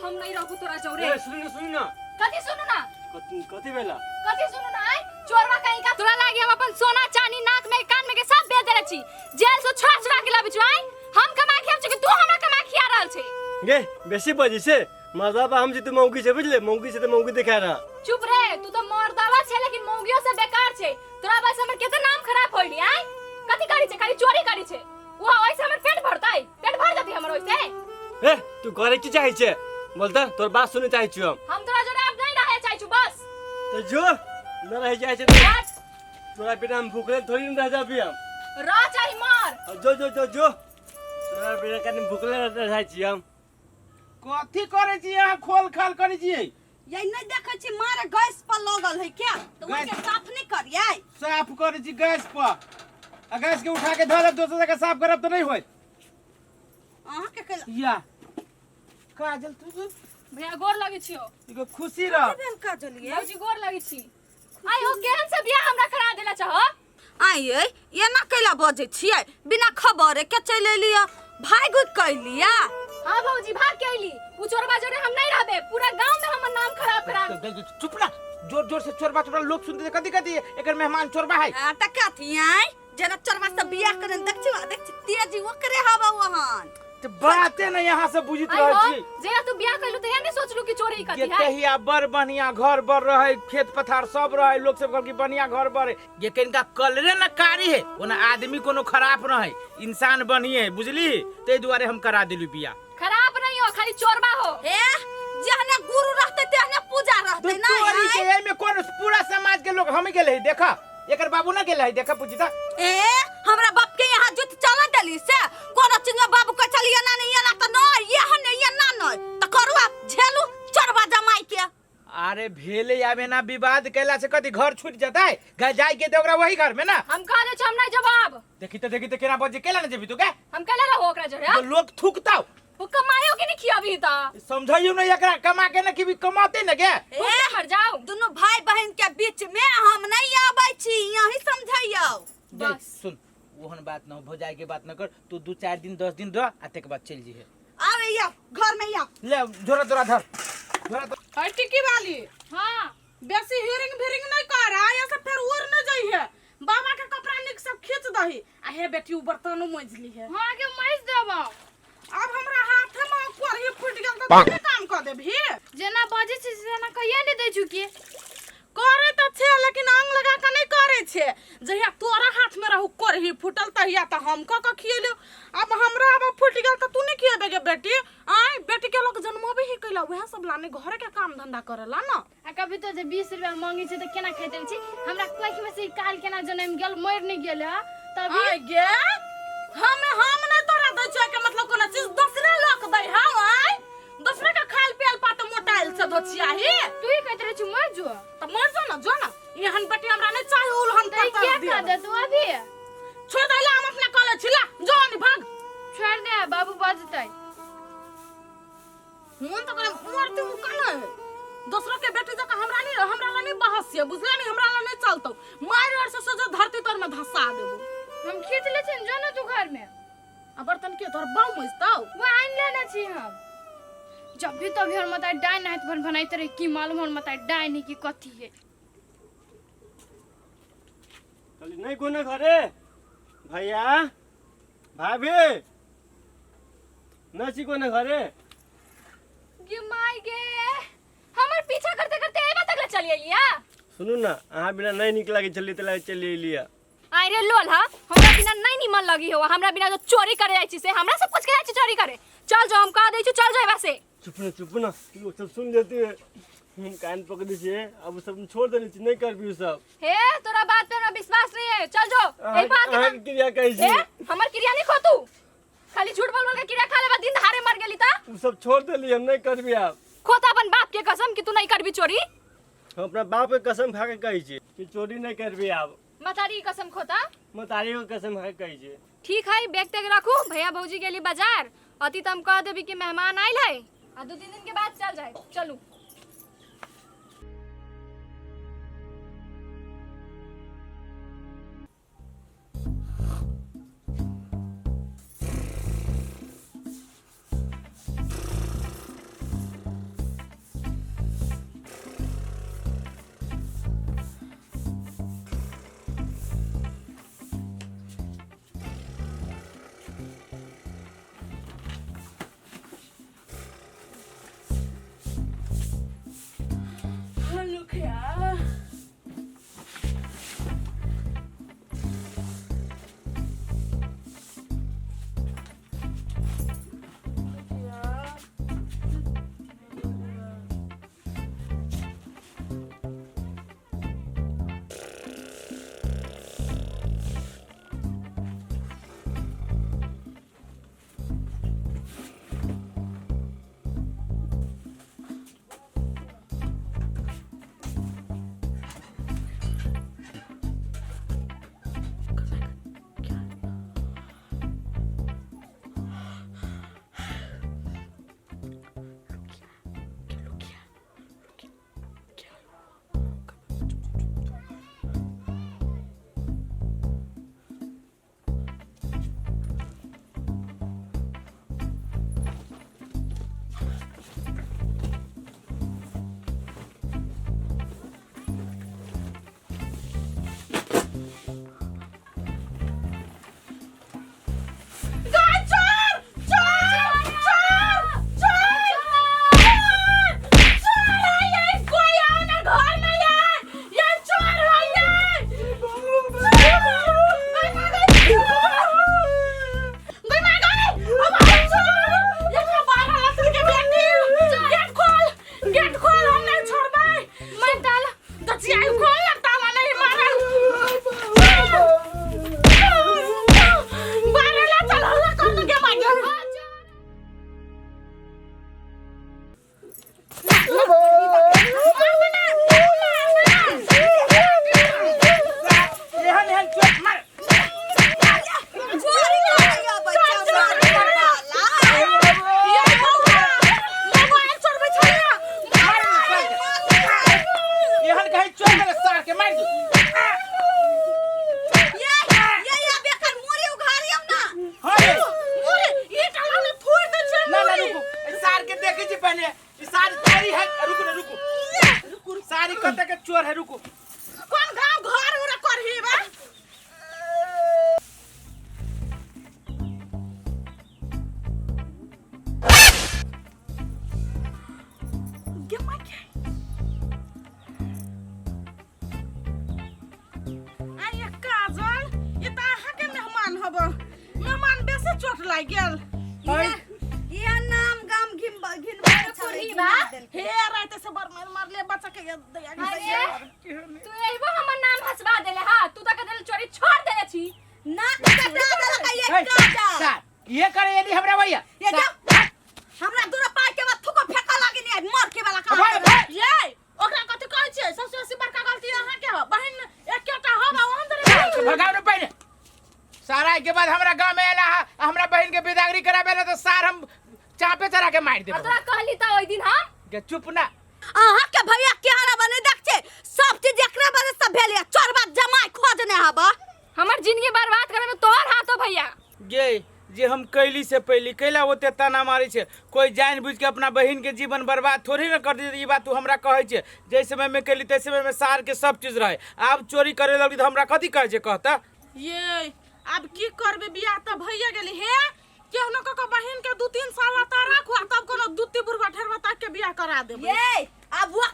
हम नहीं रहबू तोरा जौरे। ए, सुनू ना, सुनू ना। कथी सुनू ना? कथी कथी भेला? कथी सुनू ना? आय चोरवा कहीं का तोरा लागी हम अपन सोना चांदी नाक में कान में के सब बेच देले छी, जेल से छुड़ा छुड़ा के लाबी छु। आय हम कमा के छी कि तू हमरा कमा खिया रहल छे? गे बेसी बजी से मर्दाबा हम जे तू मौगी छे बुझले, मौगी से त मौगी देखा रहा। चुप रे, तू तो मर्दावा छे लेकिन मौगियो से बेकार छे। तोरा बस हमर केते नाम खराब होइली। आय कथी करी छे? खाली चोरी करी छे। वो ओइसे हमर पेट भरतै, पेट भर जती हमर ओइसे। ए तू करे की चाहे छे बोल त, तोर बात सुने चाहे छु हम। हम तोरा जोरे अब नहीं रहे चाहे छु बस। त जो न रहे चाहे छे हट। तोरा बिना हम भूखले थोड़ी न रह जाबी हम। रह चाहे मर। अब जो जो जो जो तोरा बिना कनी भूखले रह जाय छी हम। कथी करे छी अहाँ? खोल खाल करे छी? ये नहीं देखै छी मारे गैस पर लगल है क्या, तो गैस- ओके साफ नहीं करियै? साफ करे छी गैस पर, आ गैस के उठा के धऽ देब दोसर जगह साफ करब तऽ नहीं होत। अहाँ के कैला या काजल तू भैया गोर लगै छियो। एगो खुशी रह। भेल काजल ये? भौजी गोर लगै छी। आइ हो केहन से बियाह हमरा करा देला चाह? आइ एना कैला बजै छियै? बिना खबरे के चलि एलियै, भागि उगि के एलियै? हाँ भौजी भाग के अइली, उ चोरबा जोरे हम नहीं रहबे, पूरा गांव में हमर नाम खराब करा। चुप ना, जोर जोर से चोरबा चोरबा लोग सुनते कथी कथी एकर मेहमान चोरबा है। आ, त कथी आइ जेना चोरबा से बियाह करन देखছি देखছি तेजी ओकरे हवा वहान। त बाते नहीं यहाँ से बुझित आई रहै हो छी। जे तू बियाह कइलू त नहीं सोचलू कि चोरी कथी है? तहिया बड़ बढ़िया घर बर रहे, खेत पथार सब रहे, लोग सब कहल कि बढ़िया घर बर है। ये कनिका कलरे न कारी है, ओना आदमी कोनो खराब न है, इंसान बढ़िया है बुझली, ताहि दुआरे हम करा दिलू बियाह। खराब नहीं हो, खाली चोरबा हो। ए जहने गुरु रहते तेहने पूजा रहते तो ना। चोरी के एमे कोन पूरा समाज के लोग हम गेले है देखा, एकर बाबू ना गेले है देखा पूछी ता। ए हमरा बाप के यहाँ जुत चला देली से कोनो चीज में बाबू के चलिए ना नहीं ना त न ये हने ये ना न त करू आप झेलू चोरबा जमाई के। अरे भेले आबे ना विवाद कैला से कथी घर छूट जतै, घर जाय के त ओकरा वही घर में ना। हम कह दे छी हम नहीं जवाब। देखी त देखी त केना बजे केला ना जेबी तू के? हम केला रहो ओकरा जोरे, तो लोग थूकताव। वो कमायो के नहीं खियाबी त। समझाइयो ना एकरा कमा के ना कि भी कमाते ना के। ए मर जाओ। दोनों भाई बहन के बीच में हम नहीं आबै छी, यही समझाइयो। बस सुन ओहन बात न हो, भौजाई के बात न कर तू, 2 4 दिन 10 दिन रह आ तेके बाद चल जीहे। आवे या घर में या। ले झोरा तोरा धर झोरा तोरा। है टिकी वाली। हाँ बेसी हिरिंग भिरिंग नहीं कर, आ से फिर उड़ न जाई है। बाबा के कपड़ा निक सब खींच दही आ हे बेटी उ बर्तनो मज ली है। हाँ के मज देबो। अब हमरा हाथ में कोरही फूट गेल त तू काम कर देबही? जेना बजै छी जेना कहिया नहीं दै छु के। करे त छे लेकिन अंग लगा के नहीं करे छे। जहिया तोरा हाथ में रहू कोरही फूटल तहिया त हम क क खिएलियो, अब हमरा अब फूट गेल त तू नहीं खिएबे गे बेटी? आय बेटी के लोग जन्मबे ही कैला वएह सब लाने घरे के काम धंधा करेला ना। आ कभी तो जे 20 रुपया मांगे छै त केना खाइत छी, हमरा कोख में से काल केना जनम गेल मर नहीं गेल है तभी। आय गे हम हम नहीं तोरा दै छियै के मतलब कोनो चीज दोसरे लोक दै हौ। आय दोसरे के खायल पियल पात मोटाइल से धोचियाही। तू ही कहत रहे छु मर जो त मर जो ना, जो ना एहन बेटी हमरा नहीं चाही उलहन त पर क्या खा दे तू अभी? छोड़ दे ला हम अपना कॉलेज छिला जो नहीं भाग। छोड़ दे बाबू बजतै। मन तो करे मरते उ कना है दोसरो के बेटी जका हमरा नहीं हमरा ला नहीं बहस है बुझला नहीं, हमरा ला नहीं चलतो मार और से सोझो धरती तर में धसा देबो। हम खींच ले छिन जो ना तू घर में। आ बर्तन के तोर बाऊ मजताओ वो आइन लेने छी हम। जब भी तभी हम मताई डाइन हाथ भन भनाइत रहे की मालूम हम मताई डाइन है की कथी है। कहली नहीं कोनो घरे भैया भाभी न छी कोनो घरे? गे माय गे हमर पीछा करते करते एबा तक ले चली एलिया। सुनू ना अहाँ बिना नहीं निक लागे छली त लागे चली एलिया। आइ रे लोल हा हमरा बिना नहीं निमन लगी हो, हमरा बिना जो चोरी करे जाइ छी से हमरा सब कुछ के जाइ छी चोरी करे। चल जो हम कह दै छी चल जो एबा से। चुप ना चुप ना लोग सब सुन लेते हैं, हम कान पकड़े छे अब सब छोड़ देने छी नहीं करबी सब। हे तोरा बात पे हमरा विश्वास नहीं है, चल जो अहाँ ए बात अहाँ के क्रिया कहै छी। ए हमर क्रिया नहीं खो तू, खाली झूठ बोल बोल के क्रिया खा लेबा दिन दहाड़े मर गेली त। उ सब छोड़ देली हम नहीं करबी आब। खोता अपन बाप के कसम कि तू नहीं करबी चोरी। हम अपना बाप के कसम खा के कहै छी कि चोरी नहीं करबी आब। मतारी के कसम खोता? मतारी के कसम खा के कहै छी। ठीक है बैग तैग रखू, भैया भौजी गेली बाजार, अति त हम कह देबी कि मेहमान आयल है आ 2-3 दिन के बाद चल जाए। चलू के देखै छी पहले ई सारी चोरी है। रुकू ने, रुकू, सारी कत के चोर है, रुकू। कोन गांव घर उरा करही बा? गे माय के आइए काजल, ये त अहाँके मेहमान हब, मेहमान बेसी चोट लागि गेल। ये नाम गाम घिन घिन कुरही बा। हे राते से बर मार मारले बच्चा के ये दया के। अरे तू एबो हमर नाम हंसवा देले। हां, तू त कदल चोरी छोड़ देले छी। नाक कटा देलक ये काजल। सार ये करे एली हमरा भैया। ये जब हमरा दूर पाइ के बाद थूको फेंका लागी नहीं मर के वाला काम। भाई, भाई। ये ओकरा कथी कहै छियै? सबसे बेसी बड़का गलती अहाँके ह बहिन, एकेटा हब ओहन तरे। भगाओ ने पहले सारा। के बाद हमरा गांव में आला हा, हमरा बहन के बिदागरी कराबे ला तो सार हम चापे चढ़ा के मार आ देबो। तोरा कहली त ओइ दिन हम गे चुप ना। अहाँ के भैया के हरा बने देख छे, सब चीज एकरे वजह से भेल ये चोरबा जमाई खोजने हबा। हमर जिंदगी बर्बाद करे में तोहर हाथ हो भैया। गे जे हम कैली से पहली कैला ओते ताना मारै छै? कोई जान बुझ के अपना बहिन के जीवन बर्बाद थोड़ी ना कर दी। ई बात तू हमरा कहै छै, जै समय में कैली तै समय में सार के सब चीज रहे, आब चोरी करे लगली तऽ हमरा कथी कहै छै कहता? ये आब की करबे, बियाह त भइए गेली। हे केहनो क के बहिन के 2-3 साल ता राखू आ तब कोनो दूती बुढ़वा ठेरवा ताक के बियाह करा देबै। ये अब वो